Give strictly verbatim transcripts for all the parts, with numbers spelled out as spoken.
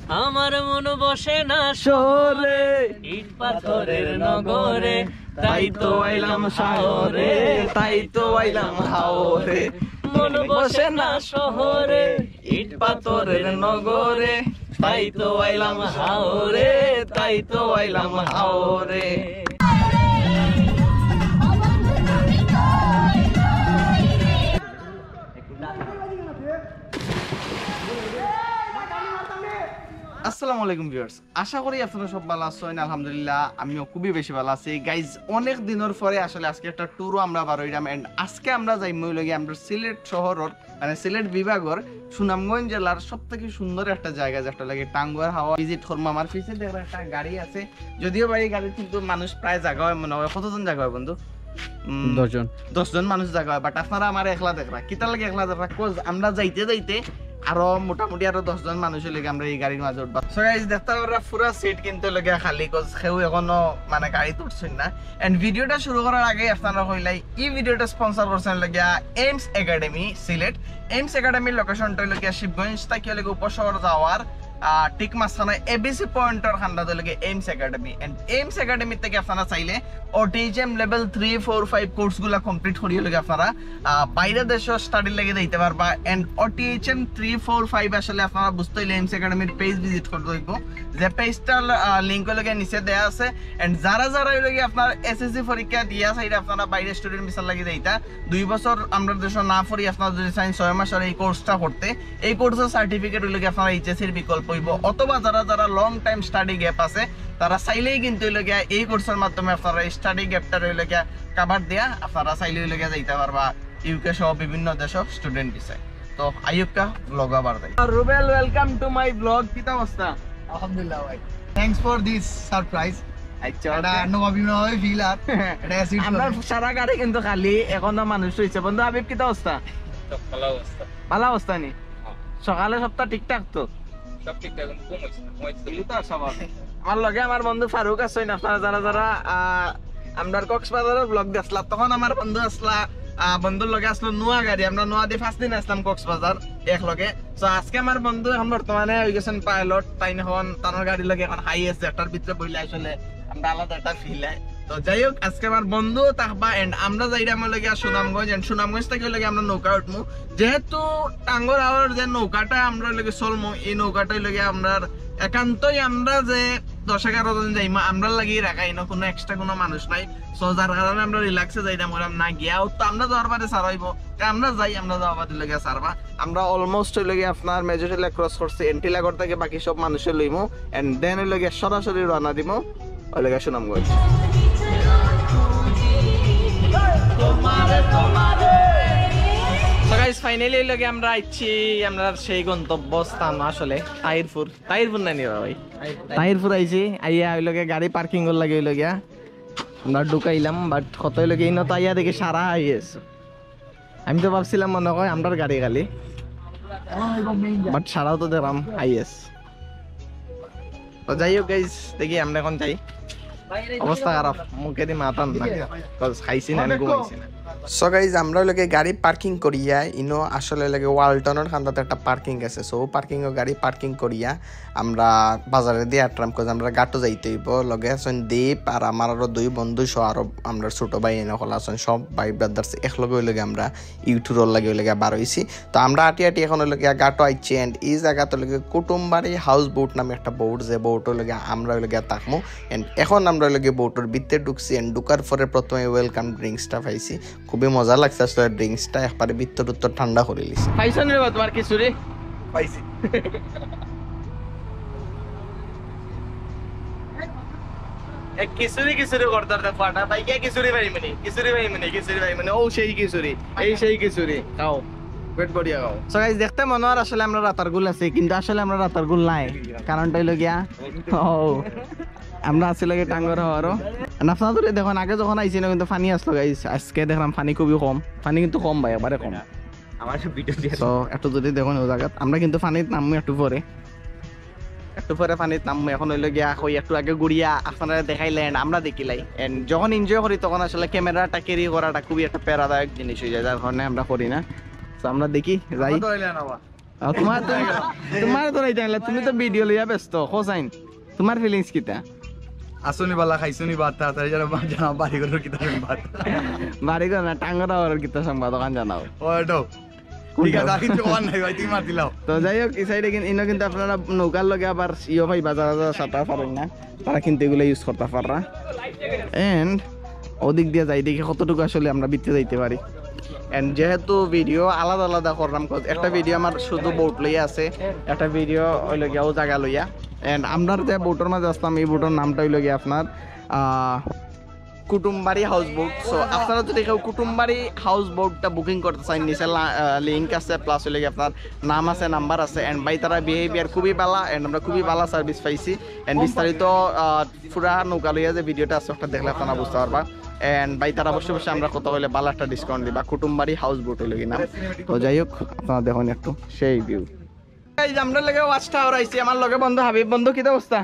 আমার মন বসে না শহরে, ইট পাথরের নগরে, তাই তো আইলাম হাওরে, তাই তো আইলাম হাওরে। মন বসে না শহরে, ইট পাথরের নগরে, তাই তো আইলাম হাওরে, তাই তো আইলাম হাওরে। আসসালামু আলাইকুম ভিউয়ার্স, আশা করি আপনারা সব ভালা আছইন। আলহামদুলিল্লাহ, আমিও খুবই বেশি ভালা আছি। গাইজ, অনেক দিনর পরে আসলে আজকে একটা ট্যুরও আমরা বারইরাম, and আজকে আমরা যাইমু অইলো গিয়া আমরা সিলেট শহরর, মানে সিলেট বিভাগর সুনামগঞ্জ জেলার সব থাকি সুন্দর একটা জাগা, যেটা লাগে টাঙ্গুয়ার হাওর। ভিজিট করমু। আমার পিছে দেখরা একটা গাড়ি আছে, যদিও বা ই গাড়িত কিন্তু মানুষ প্রায় জাগা অয় মনে অয়। কতজন জাগা অয় বন্ধু? উম, দশ জন। দশ জন মানুষ জাগা অয়, but আপনারা আমারে একলা দেখরা। কিতার লাগি একলা দেখরা? 'Cause আমরা যাইতে যাইতে আরো মোটামুটি আরো দশ জন মানুষ অইলো গিয়া আমরা ই গাড়ির মাঝে উঠবা। So গাইজ, দেখতা পাররা পুরা সিট কিন্তু অইলো গিয়া খালি, 'cause কেউ এখনো মানে গাড়িত উঠছইন না। And ভিডিওটা শুরু করার আগে আপনারা কইলাই, ই ভিডিওটা স্পন্সর করছইন অইলো গিয়া এইমস একাডেমি সিলেট। এইমস একাডেমির লোকেশনটা অইলো গিয়া শিবগঞ্জ থাকি অইলো গিয়া উপশহর যাওয়ার, আহ, ঠিক মাঝখানো এবিসি পয়েন্টর কান্দাত অইলো গিয়া AIMS academy. And AIMS academy থাকি আপনারা চাইলে OTHM level three, four, five কোর্সগুলা কমপ্লিট করি অইলো গিয়া আপনারা, আহ, বাইরে দেশো স্টাডির লাগি যাইতা পারবা। And অটিএইচএম থ্রি, ফোর, ফাইভ আসলে আপনারা বুঝতা অইলে এইমস একাডেমির পেজ ভিজিট করতে অইবো, যে পেজটার, আহ, লিংক অইলো গিয়া নিচে দেয়া আছে। And যারা যারা অইলো গিয়া আপনার এসএসসি পরীক্ষা দিয়া চাইরা আপনারা বাইরে স্টুডেন্ট ভিসার লাগি যাইতা, দুই বছর আমরা দেশো না পড়ি, আপনারা যদি চাইন ছয় মাসর ই কোর্সটা করতে, ই কোর্সর সার্টিফিকেট অইলো গিয়া আপনারা এইচএসসির বিকল্প অইবো। অথবা যারা যারা লং টাইম স্টাডি গ্যাপ আছে, তারা চাইলেই কিন্তু অইলো গিয়া ই কোর্সর মাধ্যমে আপনারা স্টাডি গ্যাপটা অইলো গিয়া কভার দিয়া আপনারা চাইলে অইলো গিয়া যাইতা পারবা ইউকে সহ বিভিন্ন দেশো স্টুডেন্ট ভিসায়। তো আইউক্কা, ব্লগ আবার যাই। Rubel, welcome to my vlog। কিতা অবস্থা? আলহামদুলিল্লাহ ভাই, thanks for this surprise। আচ্ছা, এটা okay। নবাবী নবাবী ফিল আর এটা অ্যাসিড আমরা করে। সারা গাড়ি কিন্তু খালি, এখনো মানুষ রইছে। বন্ধু হাবিব, কিতা অবস্থা? সব ভালা অবস্থা। ভালা অবস্থা নি? হ্যাঁ। সকালে সবটা ঠিকঠাক তো? সব ঠিকঠাক, কিন্তু ঘুম অইছে না, ঘুম অইছে না। আমার লগে আমার বন্ধু ফারুক আছইন। আপনারা যারা যারা, আহ, আমরার কক্সবাজারর ব্লগ দেখছলা, তখন আমার বন্ধু আছলা, আহ, বন্ধুর লগে আছলো নোয়া গাড়ি। আমরা নোয়া দি পাঁচ দিন আছলাম কক্সবাজার একলগে। So আজকে আমার বন্ধু এখন বর্তমানে অইগেছইন পাইলট, তাইন এখন তান গাড়ির লগে এখন হাইয়েস্ট, যেটার ভিতরে বইলে আসলে আমরা আলাদা একটা ফিল অয়। তো যাই হোক, আজকে আমার বন্ধুও থাকবা, and আমরা যাইরাম অইলো গিয়া সুনামগঞ্জ, and সুনামগঞ্জ থাকি অইলো গিয়া আমরা নৌকা উঠমু। যেহেতু টাঙ্গুয়ার হাওরর যে নৌকাটা আমরা অইলো গিয়া চলমু, ই নৌকাটা অইলো গিয়া আমরার একান্তই আমরা যে দশ এগারো জন যাইমু, আমরার লাগি রাখা, ইনো কুনু এক্সট্রা কুনু মানুষ নাই। So যার কারণে আমরা রিল্যাক্সে যাইতাম, কইরাম না গিয়া অউ তো আমরা যাওয়ার বাদে ছাড়া অইবো, তে আমরা যাই, আমরা যাওয়ার বাদে অইলো গিয়া ছাড়বা। আমরা অলমোস্ট অইলো গিয়া আপনার মেজর টিলা ক্রস করছি, এন্টিলাগড় থাকি বাকি সব মানুষে লইমু, and then অইলো গিয়া সরাসরি রওনা দিমু অইলো গিয়া সুনামগঞ্জ। So guys, finally অইলো গিয়া আমরা আইছি আমরার সেই গন্তব্যস্থান, আসলে তাহিরপুর। তাহিরপুর না নি ভাই? তাহিরপুর আইছি, আইয়া অইলো গিয়া গাড়ি পার্কিং অর লাগি অইলো গিয়া আমরা ঢুকাইলাম, but কথা অইলো গিয়া ইনো তো আইয়া দেখি সারা হাইয়েস্ট। আমি তো ভাবছিলাম মনে অয় আমরার গাড়ি খালি, but সারাও তো দেখলাম হাইয়েস্ট। তো যাই হোক গাইজ, দেখি আমরা এখন যাই। অবস্থা খারাপ, মুখেদি মাতার না, 'cause খাইছি না, আমি ঘুমাইছি না। So গাইজ, আমরা অইলো গিয়া গাড়ি পার্কিং করিয়া, ইনো আসলে অইলো গিয়া ওয়ালটনর কান্দাত একটা পার্কিং আছে। So পার্কিংও গাড়ি পার্কিং করিয়া আমরা বাজারেদি আটরাম, 'cause আমরা ঘাটো যাইতে অইবো। লগে আছইন দীপ আর আমার আরো দুই বন্ধু সহ আরো আমরার ছোট ভাই এনে হকল আছইন, সব ভাই ব্রাদার্স একলগে অইলো গিয়া আমরা ই ট্যুরর লাগি অইলো গিয়া বার অইছি। তো আমরা আটি আটি এখন অইলো গিয়া ঘাটো আইছি, and ই জাগাত অইলো গিয়া কুটুমবাড়ি হাউস বোট নামে একটা বোট, যে বোট অইলো গিয়া আমরা অইলো গিয়া থাকমু। And এখন আমরা অইলো গিয়া বোটর ভিতরে ঢুকছি, and ঢুকার পরে প্রথমে ওয়েলকাম ড্রিঙ্কসটা পাইছি, খুবই মজা লাগছে আসলে ড্রিঙ্কসটা, একবারে ভিতর উত্তর ঠান্ডা করিলিছে। পাইছো নি রে বা তুমার খিচুড়ি? পাইছি। এ, খিচুড়ি খিচুড়ি করতার দেখো, আটা পাই গিয়া খিচুড়ি পাইমু নি, খিচুড়ি পাইমু নি, খিচুড়ি পাইমু নি, ও সেই খিচুড়ি, এই সেই খিচুড়ি, খাও, পেট ভরিয়া খাও। So guys, দেখতে মনো অর আসলে আমরা রাতারগুল আছি, কিন্তু আসলে আমরা রাতারগুল নাই, কারণটা অইলো গিয়া, ও, আমরা আছি লাগি টাঙ্গুয়ার হাওরো। And আপনারা তো দেখইন, আগে যখন আইছি না কিন্তু পানি আছলো guys, আজকে দেখলাম পানি খুবই কম, পানি কিন্তু কম ভাই, একবারে কম। আমার সব ভিডিও দিয়া So একটু যদি দেখইন অউ জাগাত, আমরা কিন্তু পানিত নামমু একটু পরে। একটু পরে পানিত নামমু। এখন অইলো গিয়া কই একটু আগে ঘুরিয়া আপনারারে দেখাইলাই, and আমরা দেখিলাই। And যখন এনজয় করি তখন আসলে ক্যামেরাটা ক্যারি করাটা খুবই একটা প্যারাদায়ক জিনিস অই যায়, যার কারণে আমরা করি না। So আমরা দেখি, যাই। আমার তো অইলে না বা। আর তোমার, তোমার, তোমার তো রাইতে আনলে, তুমি তো ভিডিও লইয়া ব্যস্ত, হোসাইন, তোমার ফিলিংস কিতা? আসুনি বালা, খাইছুনি ভাত, তাড়াতাড়ি জানা, জানাও বাড়ি ঘরর কিতা ভাত। বাড়ি ঘর না, টাঙ্গর হাওরর কিতা সংবাদ, ওখান জানাও। ও, এটাও। ঠিক আছে, আর কিছু কওয়ার নাই ভাই, তুমি মাতিলাও। তো যাই হোক, এই সাইডে কিন্তু, ইনো কিন্তু আপনারা নৌকার লগে আবার ইয়ো ভাই বাজার বাজার সাঁতার পারেন না, তারা কিন্তু এগুলো ইউজ করতে পাররা। এন্ড ওদিক দিয়ে যাই, দেখি কতটুকু আসলে আমরা ভিতরে যাইতে পারি। এন্ড যেহেতু ভিডিও আলাদা আলাদা করলাম, 'cause একটা ভিডিও আমার শুধু বোট লইয়া আছে, একটা ভিডিও হইল গিয়া ও জায়গা লইয়া। এন্ড আমরা যে বোটর মাঝে আসলাম, এই বোটর নামটা হইল গিয়া আপনার আহ, কুটুমবাড়ি হাউস বোট। সো আপনারা যদি কেউ কুটুমবাড়ি হাউস বোটটা বুকিং করতে চান, নিচে লিঙ্ক আছে, প্লাস হইলে কি আপনার নাম আছে, নাম্বার আছে। এন্ড ভাই তারা বিহেভিয়ার খুবই ভালা, এন্ড আমরা খুবই ভালা সার্ভিস পাইছি। এন্ড বিস্তারিত আহ, পুরা নৌকা লইয়া যে ভিডিওটা আছে, ওটা দেখলে আপনারা বুঝতে পারবা। এন্ড ভাই তারা বসে বসে আমরা কথা হইলে ভালো একটা ডিসকাউন্ট দিবা। কুটুমবাড়ি হাউস বোট হইল কি নাম। তো যাই হোক, আপনারা দেখুন একটু সেই ভিউ। এই যে আমরা লগে ওয়াচ টাওয়ার আইছি, আমার লগে বন্ধু হাবিব। বন্ধু, কিতা অবস্থা?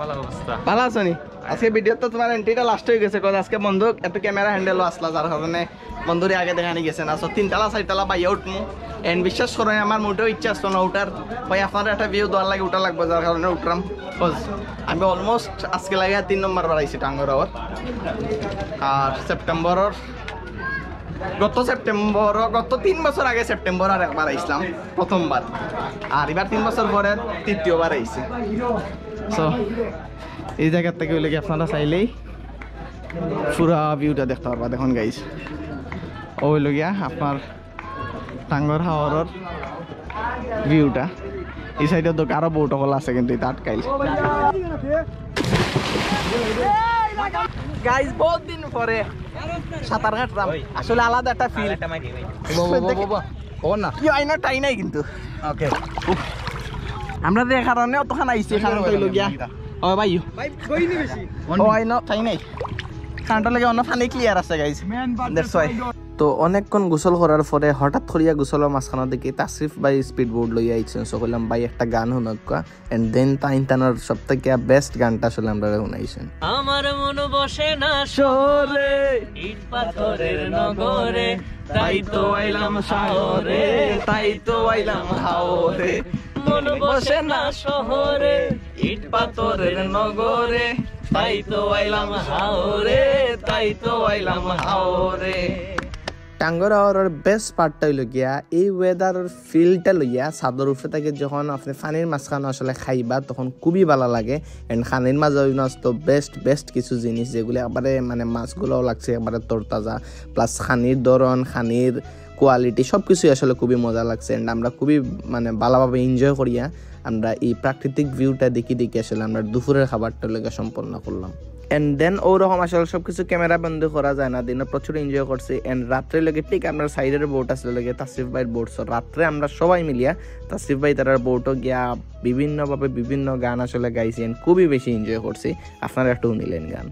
ভালো অবস্থা। ভালো আছো নি? আজকে ভিডিও তো তোমার এন্ট্রিটা লাস্ট হয়ে গেছে, 'cause আজকে বন্ধু একটু ক্যামেরা হ্যান্ডেলও আসলা, যার কারণে বন্ধুরে আগে দেখানি গেছে না। সো তিনতলা চারতলা বাইয়া উঠমু। এন্ড বিশ্বাস করো, আমার মোটেও ইচ্ছা আসতো না উঠার। ভাই আপনারা একটা ভিউ দেওয়ার লাগে উঠা লাগবো, যার কারণে উঠলাম। 'Cause আমি অলমোস্ট আজকে লাগে তিন নম্বর বার আইছি টাঙ্গর হাওর। আর সেপ্টেম্বরর, গত সেপ্টেম্বর, গত তিন বছর আগে সেপ্টেম্বর আর একবার আইছিলাম প্রথমবার, আর এবার তিন বছর পরে তৃতীয়বার আইছি। সো এই জায়গা থেকে হইলে কি আপনারা চাইলেই পুরা ভিউটা দেখতে পারবা। দেখুন গাইস, ও হইল গিয়া আপনার টাঙ্গর হাওরর ভিউটা। এই সাইডে তো আরো বোট হকল আছে, কিন্তু এটা আটকাইল। গাইস, বহুত দিন পরে সাঁতার কাটলাম, আসলে আলাদা একটা ফিল। বাবা, বাবা, বাবা। ও না। ইয়ো, আইনা টাই নাই কিন্তু। ওকে। আমরা যে কারণে অতখান আইছি, কারণ হইল গিয়া। ও ভাই, ও আইনা টাই নাই। কারণটা লাগে অন্য পানি ক্লিয়ার আছে গাইস। That's why। তো অনেকক্ষণ গোসল করার পরে হঠাৎ করিয়া গোসলর মাঝখানো দেখি তাসরিফ ভাই স্পিড বোট লইয়া আইছেন। সো কইলাম, "ভাই, একটা গান হুনউক্কা।" এন্ড দেন তাইন তানোর সব থেকে বেস্ট গানটা আসলে আমরা হুনাইছেন। আমার মন বসে না শহরে, ইট পাথরের নগরে, তাই তো আইলাম হাওরে, তাই তো আইলাম হাওরে। মন বসে না শহরে, ইট পাথরের নগরে, তাই তো আইলাম হাওরে, তাই তো আইলাম হাওরে। টাঙ্গর হাওরর বেস্ট পার্টটা হইল গিয়া এই ওয়েদারর ফিলটা লইয়া ছাদর উপরে থাকি যখন আপনি পানির মাঝখানো আসলে খাইবা, তখন খুবই ভালা লাগে। এন্ড খানির মাঝে অইন্য তো বেস্ট বেস্ট কিছু জিনিস, যেগুলি একবারে মানে মাছগুলাও লাগছে একবারে তরতাজা, প্লাস খানির ধরন, খানির কোয়ালিটি, সব কিছুই আসলে খুবই মজা লাগছে। এন্ড আমরা খুবই মানে ভালাভাবে এনজয় করিয়া আমরা এই প্রাকৃতিক ভিউটা দেখি দেখি আসলে আমরা দুপুরের খাবারটা লইয়া সম্পন্ন করলাম। এন্ড দেন ওরকম আসলে সব কিছু ক্যামেরা বন্দি করা যায় না, দিনে প্রচুর এনজয় করছি। এন্ড রাত্রে লগে ঠিক আমরা সাইডের বোট আসলে লগে তাসিফ ভাইর বোট। সো রাত্রে আমরা সবাই মিলিয়া তাসিফ ভাই তারার বোটও গিয়া বিভিন্নভাবে বিভিন্ন গান আসলে গাইছি, এন্ড খুবই বেশি এনজয় করছি। আপনারা একটু শুনিলেন গান।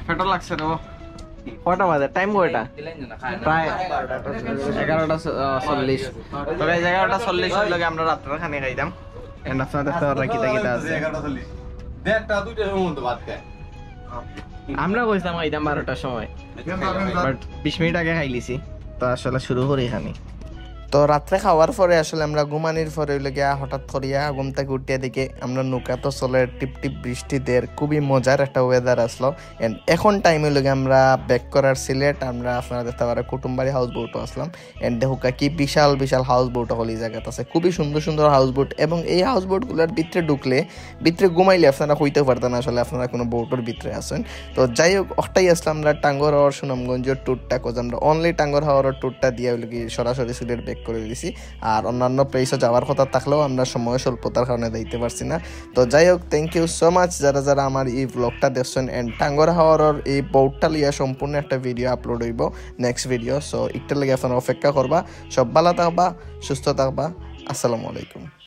পেটো লাগছে রে। কয়টা বাজে? টাইম কয়টা? প্রায় এগারোটা চ-, আহ, চল্লিশ। তো গাইস, এগারোটা চল্লিশ লগে আমরা রাত্রের খানি খাইতাম। এন্ড আপনারা দেখতে পাররা কিতা কিতা আছে। দেড়টা দুইটার সময় তো ভাত খায়। আমরা কইছিলাম খাইতাম বারোটার সময়, বাট বিশ মিনিট আগে খাইলিছি। তো আসলে শুরু করি খানি। তো রাত্রে খাওয়ার পরে আসলে আমরা ঘুমানির পরে হইল গিয়া হঠাৎ করিয়া ঘুম থেকে উঠিয়া দেখি আমরা নৌকা তো চলে, টিপ টিপ বৃষ্টি দের, খুবই মজার একটা ওয়েদার আসলো। এন্ড এখন টাইম হইল গিয়া আমরা ব্যাক করার সিলেট, আমরা আপনারা দেখতে পাররা কুটুমবাড়ি হাউস বোটও আসলাম। এন্ড দেখো কি বিশাল বিশাল হাউস বোট হকল এই জায়গাত আছে, খুবই সুন্দর সুন্দর হাউস বোট। এবং এই হাউস বোটগুলোর ভিতরে ঢুকলে, ভিতরে ঘুমাইলে আপনারা হইতে পারতেন আসলে আপনারা কোনো বোটর ভিতরে আছেন। তো যাই হোক, ওটাই আসলে আমরা টাঙ্গর হাওর সুনামগঞ্জের ট্যুরটা, 'cause আমরা অনলি টাঙ্গর হাওরের ট্যুরটা দিয়া হইল কি সরাসরি সিলেট ব্যাক করে দিছি। আর অন্যান্য প্লেসও যাওয়ার কথা থাকলেও আমরা সময় স্বল্পতার কারণে যাইতে পারছি না। তো যাই হোক, thank you so much যারা যারা আমার এই ব্লগটা দেখছেন। অ্যান্ড টাঙ্গর হাওরর এই বোটটা লইয়া সম্পূর্ণ একটা ভিডিও আপলোড হইব, নেক্সট ভিডিও। সো একটার লাগি আপনারা অপেক্ষা করবা। সব ভালা থাকবা, সুস্থ থাকবা। আসসালামু আলাইকুম।